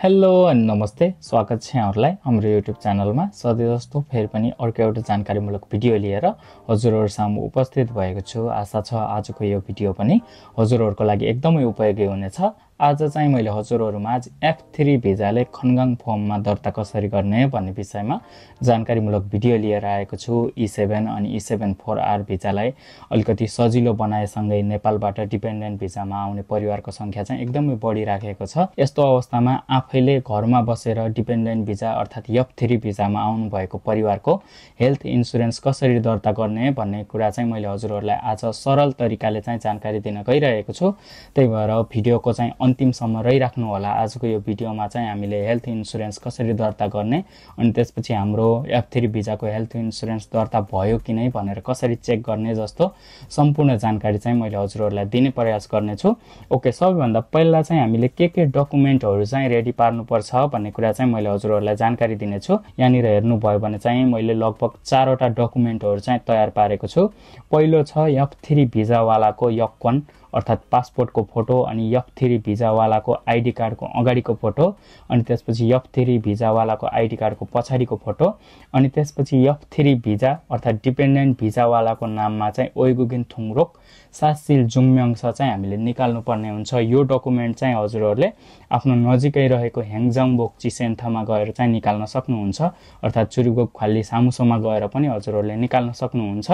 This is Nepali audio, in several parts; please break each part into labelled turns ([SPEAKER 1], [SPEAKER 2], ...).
[SPEAKER 1] हेलो अनि नमस्ते, स्वागत छ यहाँहरूलाई हाम्रो युट्युब च्यानलमा। सधैँ जस्तो फेरि पनि अर्को एउटा जानकारीमूलक भिडियो लिएर हजुरहरू सामु उपस्थित भएको छु। आशा छ आजको यो भिडियो पनि हजुरहरूको लागि एकदमै उपयोगी हुनेछ। आज चाहिँ मैले हजुरहरूमा F3 भिजाले खनगाङ फर्ममा दर्ता कसरी गर्ने भन्ने विषयमा जानकारीमूलक भिडियो लिएर आएको छु। E7 अनि E7 4R भिजालाई अलिकति सजिलो बनाएसँगै नेपालबाट डिपेन्डेन्ट भिजामा आउने परिवारको संख्या चाहिँ एकदमै बढिराखेको छ। यस्तो अवस्थामा आफैले घरमा बसेर डिपेन्डेन्ट भिजा अर्थात् F3 भिजामा आउनु भएको परिवारको हेल्थ इन्स्योरेन्स कसरी दर्ता गर्ने भन्ने कुरा चाहिँ मैले हजुरहरूलाई आज सरल तरिकाले चाहिँ जानकारी दिन गइरहेको छु। त्यही भएर भिडियोको चाहिँ अन्तिमसम्म रहिराख्नु होला। आजको यो भिडियोमा चाहिँ हामीले हेल्थ इन्स्योरेन्स कसरी दर्ता गर्ने अनि त्यसपछि हाम्रो F3 भिजाको हेल्थ इन्स्योरेन्स दर्ता भयो कि नै भनेर कसरी चेक गर्ने जस्तो सम्पूर्ण जानकारी चाहिँ मैले हजुरहरूलाई दिने प्रयास गर्नेछु। ओके, सबैभन्दा पहिला चाहिँ हामीले के डकुमेन्टहरू चाहिँ रेडी पार्नुपर्छ भन्ने कुरा चाहिँ मैले हजुरहरूलाई जानकारी दिनेछु। यहाँनिर हेर्नुभयो भने चाहिँ मैले लगभग 4वटा डकुमेन्टहरू चाहिँ तयार पारेको छु। पहिलो छ F3 भिजावालाको F1 अर्थात् पासपोर्टको फोटो, अनि F3 भिजावालाको आइडी कार्डको अगाडिको फोटो, अनि त्यसपछि F3 भिजावालाको आइडी कार्डको पछाडिको फोटो, अनि त्यसपछि F3 भिजा अर्थात् डिपेन्डेन्ट भिजावालाको नाममा चाहिँ ओइगुगिन थुङरोक सासिल जुम्यङस चाहिँ हामीले निकाल्नु पर्ने हुन्छ। यो डकुमेन्ट चाहिँ हजुरहरूले आफ्नो नजिकै रहेको हेङजाङबोक चिसेन्थामा गएर चाहिँ निकाल्न सक्नुहुन्छ, अर्थात् चुरुगोक खाली सामुसोमा गएर पनि हजुरहरूले निकाल्न सक्नुहुन्छ।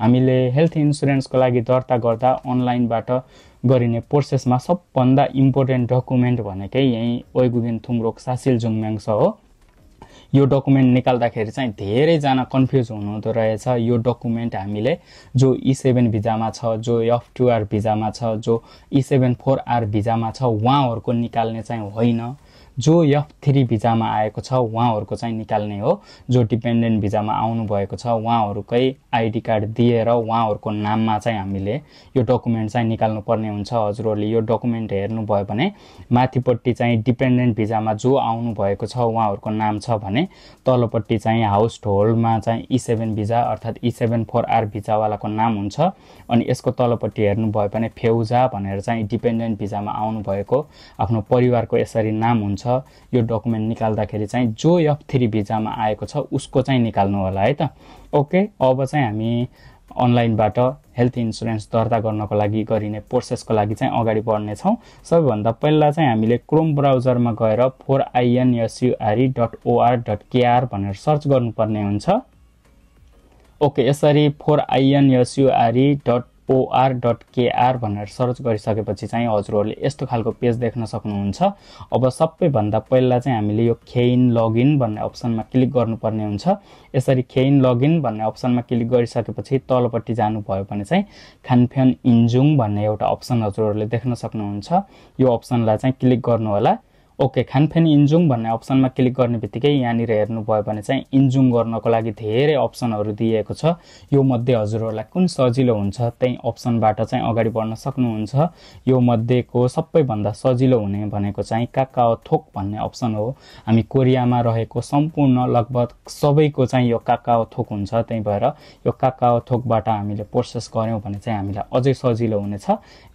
[SPEAKER 1] हामीले हेल्थ इन्स्योरेन्सको लागि दर्ता गर्दा अनलाइनबाट गरिने प्रोसेसमा सबभन्दा इम्पोर्टेन्ट डकुमेन्ट भनेकै यही ओइगुगिन थुङरोक सासिल जुम्यङस हो। यो डकुमेन्ट निकाल्दाखेरि चाहिँ धेरैजना कन्फ्युज हुनुहुँदो रहेछ। यो डकुमेन्ट हामीले जो E7 भिजामा छ, जो F2R भिजामा छ, जो E7 4R भिजामा छ उहाँहरूको निकाल्ने चाहिँ होइन, जो F3 भिजामा आएको छ उहाँहरूको चाहिँ निकाल्ने हो। जो डिपेन्डेन्ट भिजामा आउनु भएको छ उहाँहरूकै आइडी कार्ड दिएर उहाँहरूको नाममा चाहिँ हामीले यो डकुमेन्ट चाहिँ निकाल्नु पर्ने हुन्छ। हजुरहरूले यो डकुमेन्ट हेर्नुभयो भने माथिपट्टि चाहिँ डिपेन्डेन्ट भिजामा जो आउनु भएको छ उहाँहरूको नाम छ भने तलपट्टि चाहिँ हाउस होल्डमा चाहिँ E7 भिजा अर्थात् E7 4R भिजावालाको नाम हुन्छ। अनि यसको तलपट्टि हेर्नुभयो भने फेउजा भनेर चाहिँ डिपेन्डेन्ट भिजामा आउनु भएको आफ्नो परिवारको यसरी नाम हुन्छ। यो डकुमेन्ट निकाल्दाखेरि चाहिँ जो F3 भिजामा आएको छ उसको चाहिँ निकाल्नु होला है त। ओके, अब चाहिँ हामी अनलाइनबाट हेल्थ इन्स्योरेन्स दर्ता गर्नको लागि गरिने प्रोसेसको लागि चाहिँ अगाडि बढ्नेछौँ। सबैभन्दा पहिला चाहिँ हामीले क्रोम ब्राउजरमा गएर 4insure.or.kr भनेर सर्च गर्नुपर्ने हुन्छ। ओके, यसरी 4insure.or.kr भनेर सर्च गरिसकेपछि चाहिँ हजुरहरूले यस्तो खालको पेज देख्न सक्नुहुन्छ। अब सबैभन्दा पहिला चाहिँ हामीले यो खेइन लगइन भन्ने अप्सनमा क्लिक गर्नुपर्ने हुन्छ। यसरी खेइन लगइन भन्ने अप्सनमा क्लिक गरिसकेपछि तलपट्टि जानुभयो भने चाहिँ खानफेन इन्जुङ भन्ने एउटा अप्सन हजुरहरूले देख्न सक्नुहुन्छ। यो अप्सनलाई चाहिँ क्लिक गर्नु होला। ओके, खानफेन इन्जुङ भन्ने अप्सनमा क्लिक गर्ने बित्तिकै यहाँनिर हेर्नुभयो भने चाहिँ इन्जुङ गर्नको लागि धेरै अप्सनहरू दिएको छ। यो मध्ये हजुरहरूलाई कुन सजिलो हुन्छ त्यही अप्सनबाट चाहिँ अगाडि बढ्न सक्नुहुन्छ। यो मध्येको सबैभन्दा सजिलो हुने भनेको चाहिँ काकाओ थोक भन्ने अप्सन हो। हामी कोरियामा रहेको सम्पूर्ण लगभग सबैको चाहिँ यो काकाओ थोक हुन्छ। त्यही भएर यो काकाओ थोकबाट हामीले प्रोसेस गऱ्यौँ भने चाहिँ हामीलाई अझै सजिलो हुनेछ।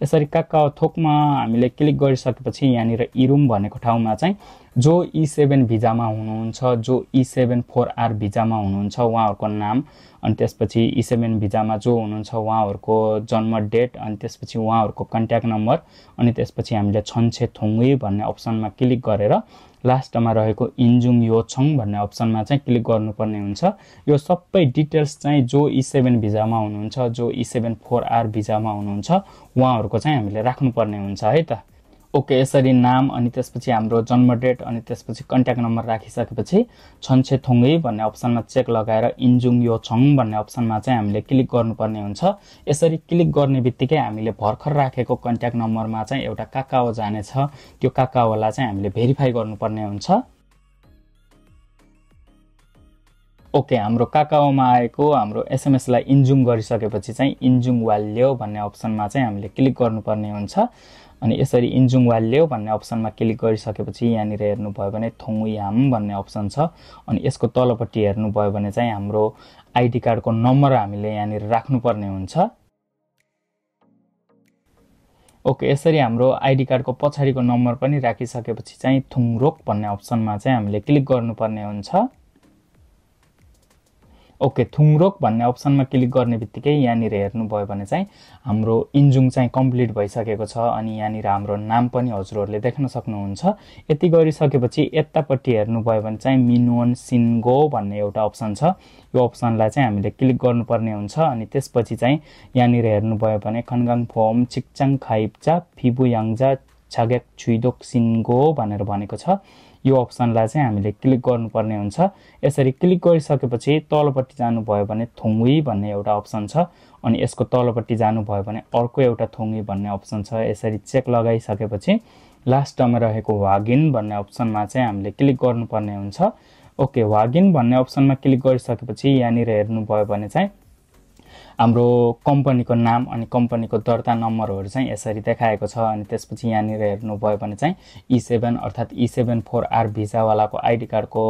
[SPEAKER 1] यसरी काकाओ थोकमा हामीले क्लिक गरिसकेपछि यहाँनिर इरुम भनेको ठाउँमा चाहिँ जो E7 भिजामा हुनुहुन्छ, जो E7 4R भिजामा हुनुहुन्छ उहाँहरूको नाम, अनि त्यसपछि E7 भिजामा जो हुनुहुन्छ उहाँहरूको जन्म डेट, अनि त्यसपछि उहाँहरूको कन्ट्याक्ट नम्बर, अनि त्यसपछि हामीले छन्छे थोङ्गी भन्ने अप्सनमा क्लिक गरेर लास्टमा रहेको इन्जुङ योछङ भन्ने अप्सनमा चाहिँ क्लिक गर्नुपर्ने हुन्छ। यो सबै डिटेल्स चाहिँ जो E7 भिजामा हुनुहुन्छ, जो E7 4R भिजामा हुनुहुन्छ उहाँहरूको चाहिँ हामीले राख्नुपर्ने हुन्छ है त। ओके, यसरी नाम, अनि त्यसपछि हाम्रो जन्म डेट, अनि त्यसपछि कन्ट्याक्ट नम्बर राखिसकेपछि छन्छे थोङ्गी भन्ने अप्सनमा चेक लगाएर इन्जुङ योछङ भन्ने अप्सनमा चाहिँ हामीले क्लिक गर्नुपर्ने हुन्छ। यसरी क्लिक गर्ने बित्तिकै हामीले भर्खर राखेको कन्ट्याक्ट नम्बरमा चाहिँ एउटा काकाओ जानेछ। त्यो काकाओलाई चाहिँ हामीले भेरिफाई गर्नुपर्ने हुन्छ। ओके, हाम्रो काकाओमा आएको हाम्रो एसएमएसलाई इन्जुङ गरिसकेपछि चाहिँ इन्जुङ वाल्यो भन्ने अप्सनमा चाहिँ हामीले क्लिक गर्नुपर्ने हुन्छ। अनि यसरी इन्जुङ वाल्यो भन्ने अप्सनमा क्लिक गरिसकेपछि यहाँनिर हेर्नुभयो भने थोङ्याम भन्ने अप्सन छ। अनि यसको तलपट्टि हेर्नुभयो भने चाहिँ हाम्रो आइडी कार्डको नम्बर हामीले यहाँनिर राख्नुपर्ने हुन्छ। ओके, यसरी हाम्रो आइडी कार्डको पछाडिको नम्बर पनि राखिसकेपछि चाहिँ थुङरोक भन्ने अप्सनमा चाहिँ हामीले क्लिक गर्नुपर्ने हुन्छ। ओके, थुङरोक भन्ने अप्सनमा क्लिक गर्ने बित्तिकै यहाँनिर हेर्नुभयो भने चाहिँ हाम्रो इन्जुङ चाहिँ कम्प्लिट भइसकेको छ अनि यहाँनिर हाम्रो नाम पनि हजुरहरूले देख्न सक्नुहुन्छ। यति गरिसकेपछि यतापट्टि हेर्नुभयो भने चाहिँ मिनोन सिन्गो भन्ने एउटा अप्सन छ। यो अप्सनलाई चाहिँ हामीले क्लिक गर्नुपर्ने हुन्छ अनि त्यसपछि चाहिँ यहाँनिर हेर्नुभयो भने खनगाङ फोम चिकचाङ खाइप्चा फिबुयाङजा छागेक छुइदोक सिन्गो भनेर भनेको छ। यो अप्सनलाई चाहिँ हामीले क्लिक गर्नुपर्ने हुन्छ। यसरी क्लिक गरिसकेपछि तलपट्टि जानुभयो भने थुङ्वी भन्ने एउटा अप्सन छ अनि यसको तलपट्टि जानुभयो भने अर्को एउटा थुङ्वी भन्ने अप्सन छ। यसरी चेक लगाइसकेपछि लास्टमा रहेको वागिन भन्ने अप्सनमा चाहिँ हामीले क्लिक गर्नुपर्ने हुन्छ। ओके, वागिन भन्ने अप्सनमा क्लिक गरिसकेपछि यहाँनिर हेर्नुभयो भने चाहिँ हाम्रो कम्पनीको नाम अनि कम्पनीको दर्ता नम्बरहरू चाहिँ यसरी देखाएको छ अनि त्यसपछि यहाँनिर हेर्नुभयो भने चाहिँ E7 अर्थात् E74R भिजावालाको आइडी कार्डको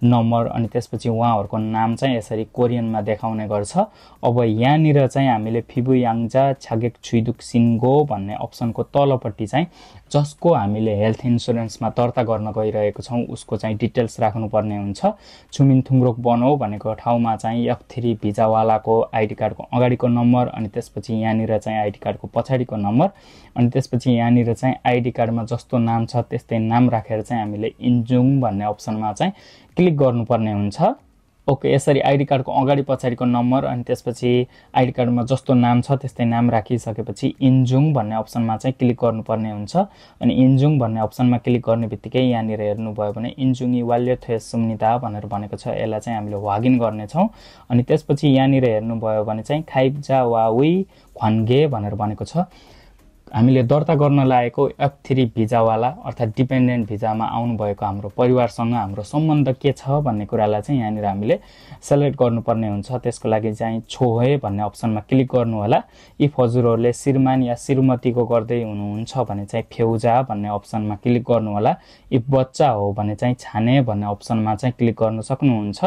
[SPEAKER 1] नम्बर अनि त्यसपछि उहाँहरूको नाम चाहिँ यसरी कोरियनमा देखाउने गर्छ। अब यहाँनिर चाहिँ हामीले फिबुयाङजा छागेक छुइदुक सिन्गो भन्ने अप्सनको तलपट्टि चाहिँ जसको हामीले हेल्थ इन्सुरेन्समा दर्ता गर्न गइरहेको छौँ उसको चाहिँ डिटेल्स राख्नुपर्ने हुन्छ। छुमिन थुङरोक बनौ भनेको ठाउँमा चाहिँ F3 भिजावालाको आइडी कार्डको अगाडिको नम्बर अनि त्यसपछि यहाँनिर चाहिँ आइडी कार्डको पछाडिको नम्बर अनि त्यसपछि यहाँनिर चाहिँ आइडी कार्डमा जस्तो नाम छ त्यस्तै नाम राखेर चाहिँ हामीले इन्जुङ भन्ने अप्सनमा चाहिँ क्लिक गर्नुपर्ने हुन्छ। ओके, यसरी आइडी कार्डको अगाडि पछाडिको नम्बर अनि त्यसपछि आइडी कार्डमा जस्तो नाम छ त्यस्तै नाम राखिसकेपछि इन्जुङ भन्ने अप्सनमा चाहिँ क्लिक गर्नुपर्ने हुन्छ अनि इन्जुङ भन्ने अप्सनमा क्लिक गर्ने बित्तिकै यहाँनिर हेर्नुभयो भने इन्जुङी वाल्य थ्वेस सुम्निता भनेर भनेको छ। यसलाई चाहिँ हामीले वागिन गर्नेछौँ अनि त्यसपछि यहाँनिर हेर्नुभयो भने चाहिँ खाइप्जा वा वी ख्वान्गे भनेर भनेको छ। हामीले दर्ता गर्न लागेको F3 भिजावाला अर्थात् डिपेन्डेन्ट भिजामा आउनुभएको हाम्रो परिवारसँग हाम्रो सम्बन्ध के छ भन्ने कुरालाई चाहिँ यहाँनिर हामीले सेलेक्ट गर्नुपर्ने हुन्छ। त्यसको लागि चाहिँ छोहे भन्ने अप्सनमा क्लिक गर्नु होला। इफ हजुरहरूले श्रीमान या श्रीमतीको गर्दै हुनुहुन्छ भने चाहिँ फेउजा भन्ने अप्सनमा क्लिक गर्नु होला। इफ बच्चा हो भने चाहिँ छाने भन्ने अप्सनमा चाहिँ क्लिक गर्न सक्नुहुन्छ।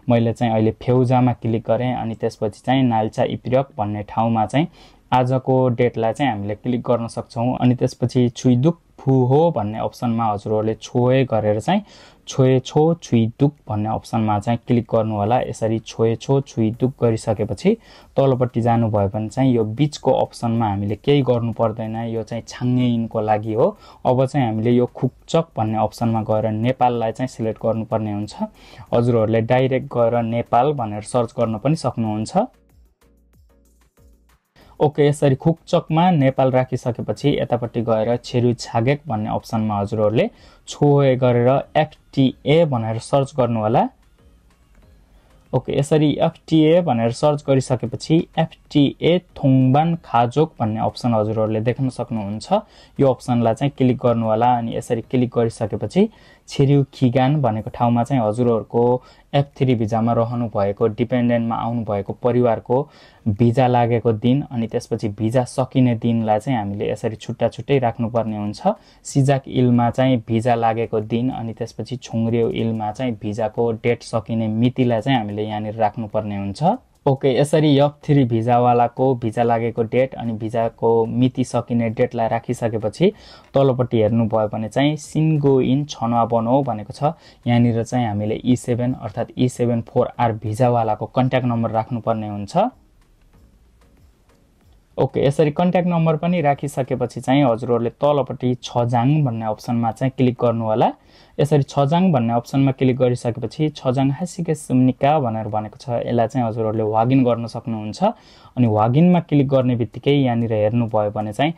[SPEAKER 1] मैले चाहिँ अहिले फेउजामा क्लिक गरेँ अनि त्यसपछि चाहिँ नाल्चा इप्रियक भन्ने ठाउँमा चाहिँ आजको डेटलाई चाहिँ हामीले क्लिक गर्न सक्छौँ अनि त्यसपछि छुइदुक फुहो भन्ने अप्सनमा हजुरहरूले छोए गरेर चाहिँ छोए छो छुइदुक भन्ने अप्सनमा चाहिँ क्लिक गर्नु होला। यसरी छोए छो छुइदुक गरिसकेपछि तलपट्टि जानुभयो भने चाहिँ यो बिचको अप्सनमा हामीले केही गर्नु पर्दैन, यो चाहिँ छाङ्गे इनको लागि हो। अब चाहिँ हामीले यो खुक्चक भन्ने अप्सनमा गएर नेपाललाई चाहिँ सिलेक्ट गर्नुपर्ने हुन्छ। हजुरहरूले डाइरेक्ट गएर नेपाल भनेर सर्च गर्न पनि सक्नुहुन्छ। ओके, यसरी खुक्चकमा नेपाल राखिसकेपछि यतापट्टि गएर छेरु छागेक भन्ने अप्सनमा हजुरहरूले छोए गरेर FTA भनेर सर्च गर्नु होला। ओके, यसरी FTA भनेर सर्च गरिसकेपछि FTA थोङबान खाजोक भन्ने अप्सन हजुरहरूले देख्न सक्नुहुन्छ। यो अप्सनलाई चाहिँ क्लिक गर्नु होला अनि यसरी क्लिक गरिसकेपछि छेरिउ खिगान भनेको ठाउँमा चाहिँ हजुरहरूको F3 भिजामा रहनु भएको डिपेन्डेन्टमा आउनु भएको परिवारको भिजा लागेको दिन अनि त्यसपछि भिजा सकिने दिनलाई चाहिँ हामीले यसरी छुट्टा छुट्टै राख्नुपर्ने हुन्छ। सिजाक इलमा चाहिँ भिजा लागेको दिन अनि त्यसपछि छुङरेउ इलमा चाहिँ भिजाको डेट सकिने मितिलाई चाहिँ हामीले यहाँनिर राख्नुपर्ने हुन्छ। ओके, यसरी F3 भिजावालाको भिजा लागेको डेट अनि भिजाको मिति सकिने डेटलाई राखिसकेपछि तलपट्टि हेर्नुभयो भने चाहिँ सिन्गो इन छनवा बनौ भनेको छ। यहाँनिर चाहिँ हामीले E7 अर्थात् E74R भिजावालाको कन्ट्याक्ट नम्बर राख्नुपर्ने हुन्छ। ओके, यसरी कन्ट्याक्ट नम्बर पनि राखिसकेपछि चाहिँ हजुरहरूले तलपट्टि छजाङ भन्ने अप्सनमा चाहिँ क्लिक गर्नु होला। यसरी छजाङ भन्ने अप्सनमा क्लिक गरिसकेपछि छजाङ हासिके सुम्निका भनेर भनेको छ। यसलाई चाहिँ हजुरहरूले वागिन गर्न सक्नुहुन्छ अनि वागिनमा क्लिक गर्ने बित्तिकै यहाँनिर हेर्नुभयो भने चाहिँ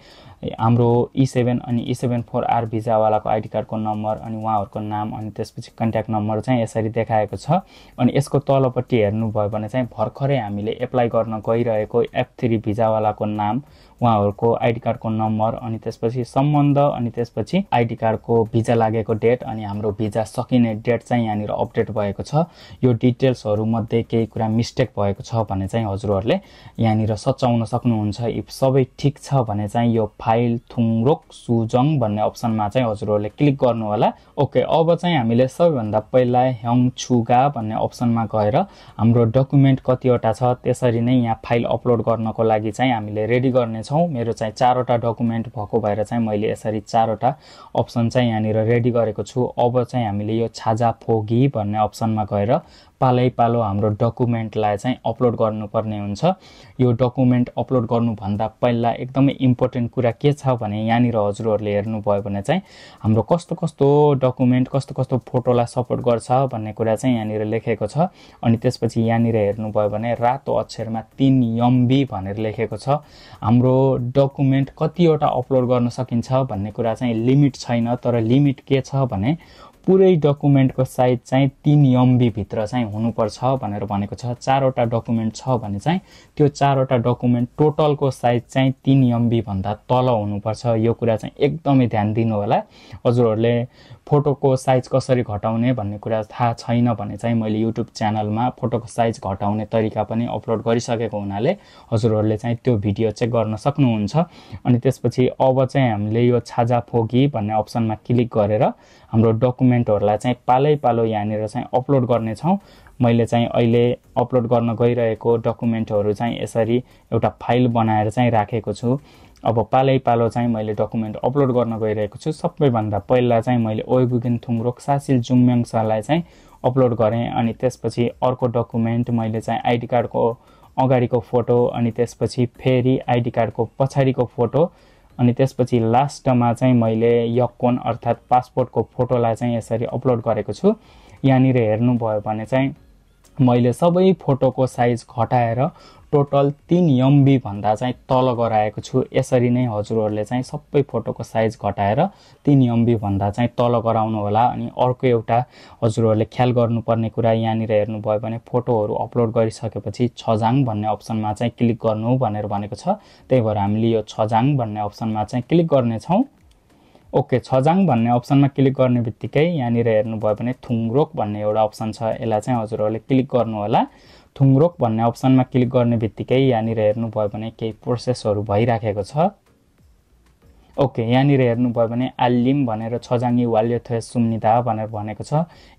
[SPEAKER 1] हाम्रो E7 अनि E74R भिजावालाको आइडी कार्डको नम्बर अनि उहाँहरूको नाम अनि त्यसपछि कन्ट्याक्ट नम्बर चाहिँ यसरी देखाएको छ। अनि यसको तलपट्टि हेर्नुभयो भने चाहिँ भर्खरै हामीले एप्लाई गर्न गइरहेको F3 भिजावालाको नाम, उहाँहरूको आइडी कार्डको नम्बर अनि त्यसपछि सम्बन्ध अनि त्यसपछि आइडी कार्डको भिजा लागेको डेट अनि हाम्रो भिजा सकिने डेट चाहिँ यहाँनिर अपडेट भएको छ। यो डिटेल्सहरूमध्ये केही कुरा मिस्टेक भएको छ भने चाहिँ हजुरहरूले यहाँनिर सच्याउन सक्नुहुन्छ। इफ सबै ठिक छ भने चाहिँ यो फाइल थुङरोक सुजङ भन्ने अप्सनमा चाहिँ हजुरहरूले क्लिक गर्नु होला। ओके, अब चाहिँ हामीले सबैभन्दा पहिला ह्याङ छुगा भन्ने अप्सनमा गएर हाम्रो डकुमेन्ट कतिवटा छ त्यसरी नै यहाँ फाइल अपलोड गर्नको लागि चाहिँ हामीले रेडी गर्नेछौँ। छौं। मेरो चाहिँ 4 वटा डकुमेन्ट भएको भएर चाहिँ मैले यसरी 4 वटा अप्सन चाहिँ यहाँनिर रेडी गरेको छु। अब चाहिँ हामीले यो छाजा फोगी भन्ने अप्सनमा गएर पालै-पालो हाम्रो डकुमेन्टलाई चाहिँ अपलोड गर्नुपर्ने हुन्छ। यो डकुमेन्ट अपलोड गर्नुभन्दा पहिला एकदमै इम्पोर्टेन्ट कुरा के छ भने यहाँनिर हजुरहरूले हेर्नुभयो भने चाहिँ हाम्रो कस्तो डकुमेन्ट कस्तो फोटोलाई सपोर्ट गर्छ भन्ने कुरा चाहिँ यहाँनिर लेखेको छ। अनि त्यसपछि यहाँनिर हेर्नुभयो भने रातो अक्षरमा 3 MB भनेर लेखेको छ। हाम्रो डकुमेन्ट कतिवटा अपलोड गर्न सकिन्छ भन्ने कुरा चाहिँ लिमिट छैन, तर लिमिट के छ भने पुरै डकुमेन्टको साइज चाहिँ 3 MB भित्र चाहिँ हुनुपर्छ भनेर भनेको छ। 4 वटा डकुमेन्ट छ भने चाहिँ त्यो 4 वटा डकुमेन्ट टोटलको साइज चाहिँ 3 MB भन्दा तल हुनुपर्छ। यो कुरा चाहिँ एकदमै ध्यान दिनु होला। हजुरहरूले फोटोको साइज कसरी घटाउने भन्ने कुरा थाहा छैन भने चाहिँ मैले युट्युब च्यानलमा फोटोको साइज घटाउने तरिका पनि अपलोड गरिसकेको हुनाले हजुरहरूले चाहिँ त्यो भिडियो चेक गर्न सक्नुहुन्छ। अनि त्यसपछि अब चाहिँ हामीले यो छाजा फोगी भन्ने अप्सनमा क्लिक गरेर हाम्रो डकुमेन्टहरूलाई चाहिँ पालै-पालो यहाँनिर चाहिँ अपलोड गर्ने छौं। मैले चाहिँ अहिले अपलोड गर्न गइरहेको डकुमेन्टहरू चाहिँ यसरी एउटा फाइल बनाएर चाहिँ राखेको छु। अब पालै-पालो चाहिँ मैले डकुमेन्ट अपलोड गर्न गइरहेको छु। सबैभन्दा पहिला चाहिँ मैले ओइबुगिन थुङरोक सासिल जुङम्याङसालाई चाहिँ अपलोड गरेँ। अनि त्यसपछि अर्को डकुमेन्ट मैले चाहिँ आइडी कार्डको अगाडिको फोटो, अनि त्यसपछि फेरि आइडी कार्डको पछाडिको फोटो, अनि त्यसपछि लास्टमा चाहिँ मैले यक्कोन अर्थात् पासपोर्टको फोटोलाई चाहिँ यसरी अपलोड गरेको छु। यहाँनिर हेर्नुभयो भने चाहिँ मैले सबै फोटोको साइज घटाएर टोटल 3 MB भन्दा चाहिँ तल गराएको छु। यसरी नै हजुरहरूले चाहिँ सबै फोटोको साइज घटाएर 3 MB भन्दा चाहिँ तल गराउनु होला। अनि अर्को एउटा हजुरहरूले ख्याल गर्नुपर्ने कुरा यहाँनिर हेर्नुभयो भने फोटोहरू अपलोड गरिसकेपछि छजाङ भन्ने अप्सनमा चाहिँ क्लिक गर्नु भनेर भनेको छ। त्यही भएर हामीले यो छजाङ भन्ने अप्सनमा चाहिँ क्लिक गर्नेछौँ। ओके, छजाङ भन्ने अप्सनमा क्लिक गर्ने बित्तिकै यहाँनिर हेर्नुभयो भने थुङरोक भन्ने एउटा अप्सन छ। यसलाई चाहिँ हजुरहरूले क्लिक गर्नु होला। थुङरोक भन्ने अप्सनमा क्लिक गर्ने बित्तिकै यहाँनिर हेर्नुभयो भने केही प्रोसेसहरू भइराखेको छ। ओके, यहाँनिर हेर्नुभयो भने आल्लिम भनेर छजाङी वाल्यथ्वे सुम्निदा भनेर भनेको छ।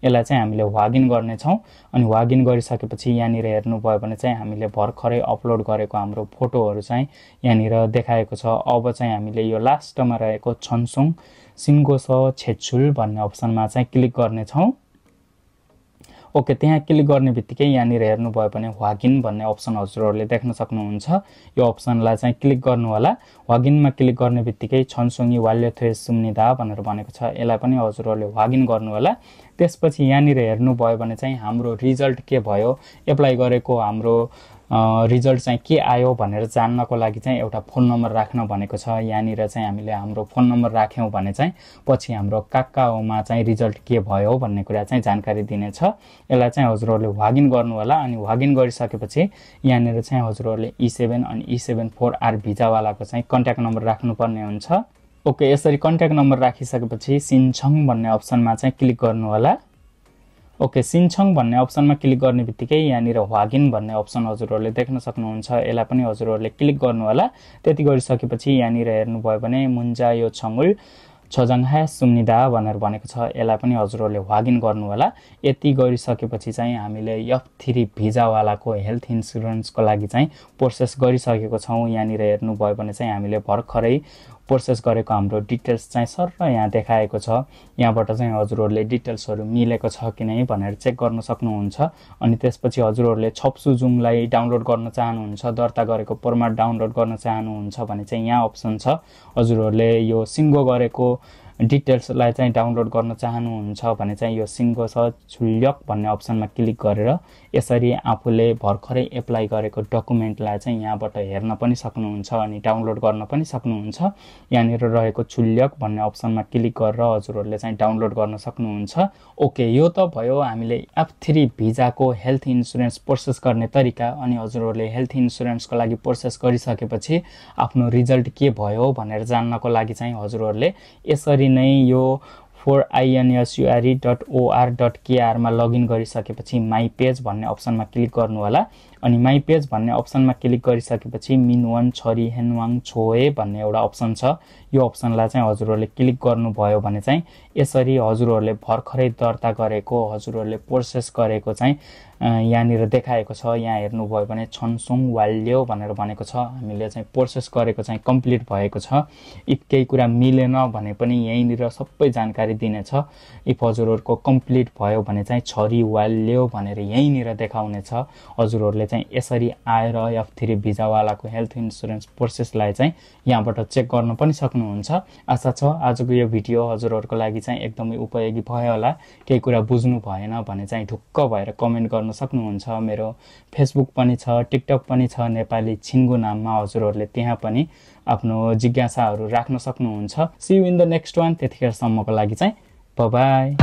[SPEAKER 1] यसलाई चाहिँ हामीले वागिन गर्नेछौँ। अनि वागिन गरिसकेपछि यहाँनिर हेर्नुभयो भने चाहिँ हामीले भर्खरै अपलोड गरेको हाम्रो फोटोहरू चाहिँ यहाँनिर देखाएको छ। अब चाहिँ हामीले यो लास्टमा रहेको छन्सोङ सिन्गोस छेचुल भन्ने अप्सनमा चाहिँ क्लिक गर्नेछौँ। ओके, त्यहाँ क्लिक गर्ने बित्तिकै यहाँनिर हेर्नुभयो भने वागिन भन्ने अप्सन हजुरहरूले देख्न सक्नुहुन्छ। यो अप्सनलाई चाहिँ क्लिक गर्नु होला। वागिनमा क्लिक गर्ने बित्तिकै छन्सोङी वाल्यथ्वे सुम्निदा भनेर भनेको छ। यसलाई पनि हजुरहरूले वागिन गर्नु होला। त्यसपछि यहाँनिर हेर्नुभयो भने चाहिँ हाम्रो रिजल्ट के भयो, एप्लाई गरेको हाम्रो रिजल्ट चाहिँ के आयो भनेर जान्नको लागि चाहिँ एउटा फोन नम्बर राख्न भनेको छ। यहाँनिर चाहिँ हामीले हाम्रो फोन नम्बर राख्यौँ भने चाहिँ पछि हाम्रो काकाओमा चाहिँ रिजल्ट के भयो भन्ने कुरा चाहिँ जानकारी दिनेछ। यसलाई चाहिँ हजुरहरूले वागिन गर्नु होला। अनि वागिन गरिसकेपछि यहाँनिर चाहिँ हजुरहरूले E7 अनि E74R भिजावालाको चाहिँ कन्ट्याक्ट नम्बर राख्नुपर्ने हुन्छ। ओके, यसरी कन्ट्याक्ट नम्बर राखिसकेपछि सिन्छङ भन्ने अप्सनमा चाहिँ क्लिक गर्नु होला। ओके, सिन्छङ भन्ने अप्सनमा क्लिक गर्ने बित्तिकै यहाँनिर वागिन भन्ने अप्सन हजुरहरूले देख्न सक्नुहुन्छ। यसलाई पनि हजुरहरूले क्लिक गर्नु होला। त्यति गरिसकेपछि यहाँनिर हेर्नुभयो भने मुन्जा यो छङ्गुल छजाङहा सुम्निदा भनेर भनेको छ। यसलाई पनि हजुरहरूले वागिन गर्नु होला। यति गरिसकेपछि चाहिँ हामीले F3 भिजावालाको हेल्थ इन्सुरेन्सको लागि चाहिँ प्रोसेस गरिसकेको छौँ। यहाँनिर हेर्नुभयो भने चाहिँ हामीले भर्खरै प्रोसेस गरेको हाम्रो डिटेल्स चाहिँ सर यहाँ देखाएको छ। यहाँबाट चाहिँ हजुरहरूले डिटेल्सहरू मिलेको छ कि नै भनेर चेक गर्न सक्नुहुन्छ। अनि त्यसपछि हजुरहरूले छप्सुजुङलाई डाउनलोड गर्न चाहनुहुन्छ, दर्ता गरेको प्रमाण डाउनलोड गर्न चाहनुहुन्छ भने चाहिँ यहाँ अप्सन छ। हजुरहरूले यो सिङ्गो गरेको डिटेल्सलाई चाहिँ डाउनलोड गर्न चाहनुहुन्छ भने चाहिँ यो सिङ्गो छुल्यक भन्ने अप्सनमा क्लिक गरेर यसरी आफूले भर्खरै एप्लाई गरेको डकुमेन्टलाई चाहिँ यहाँबाट हेर्न पनि सक्नुहुन्छ अनि डाउनलोड गर्न पनि सक्नुहुन्छ। यहाँनिर रहेको छुल्यक भन्ने अप्सनमा क्लिक गरेर हजुरहरूले चाहिँ डाउनलोड गर्न सक्नुहुन्छ। ओके, यो त भयो हामीले F3 भिजाको हेल्थ इन्सुरेन्स प्रोसेस गर्ने तरिका। अनि हजुरहरूले हेल्थ इन्सुरेन्सको लागि प्रोसेस गरिसकेपछि आफ्नो रिजल्ट के भयो भनेर जान्नको लागि चाहिँ हजुरहरूले यसरी नै यो foreinsure.or.kr मा लगइन गरिसकेपछि माई पेज भन्ने अप्सनमा क्लिक गर्नु होला। अनि माई पेज भन्ने अप्सनमा क्लिक गरिसकेपछि मिनवान छरी हेनवाङ छोए भन्ने एउटा अप्सन छ। यो अप्सनलाई चाहिँ हजुरहरूले क्लिक गर्नुभयो भने चाहिँ यसरी हजुरहरूले भर्खरै दर्ता गरेको हजुरहरूले प्रोसेस गरेको चाहिँ यहाँनिर देखाएको छ। यहाँ हेर्नुभयो भने छनसुङ वाल्यो भनेर भनेको छ। हामीले चाहिँ प्रोसेस गरेको चाहिँ कम्प्लिट भएको छ। इफ केही कुरा मिलेन भने पनि यहीँनिर सबै जानकारी दिनेछ। इफ हजुरहरूको कम्प्लिट भयो भने चाहिँ छरी वाल्यो भनेर यहीँनिर देखाउनेछ। हजुरहरूले चाहिँ यसरी आएर F3 भिजावालाको हेल्थ इन्सुरेन्स प्रोसेसलाई चाहिँ यहाँबाट चेक गर्न पनि सक्नुहुन्छ। आशा छ आजको यो भिडियो हजुरहरूको लागि चाहिँ एकदमै उपयोगी भयो होला। केही कुरा बुझ्नु भएन भने चाहिँ ढुक्क भएर कमेन्ट गर्न सक्नुहुन्छ। मेरो फेसबुक पनि छ, टिकटक पनि छ नेपाली छिङ्गु नाममा। हजुरहरूले त्यहाँ पनि आफ्नो जिज्ञासाहरू राख्न सक्नुहुन्छ। See you in the next one. त्यतिखेरसम्मको लागि चाहिँ बाइ बाइ।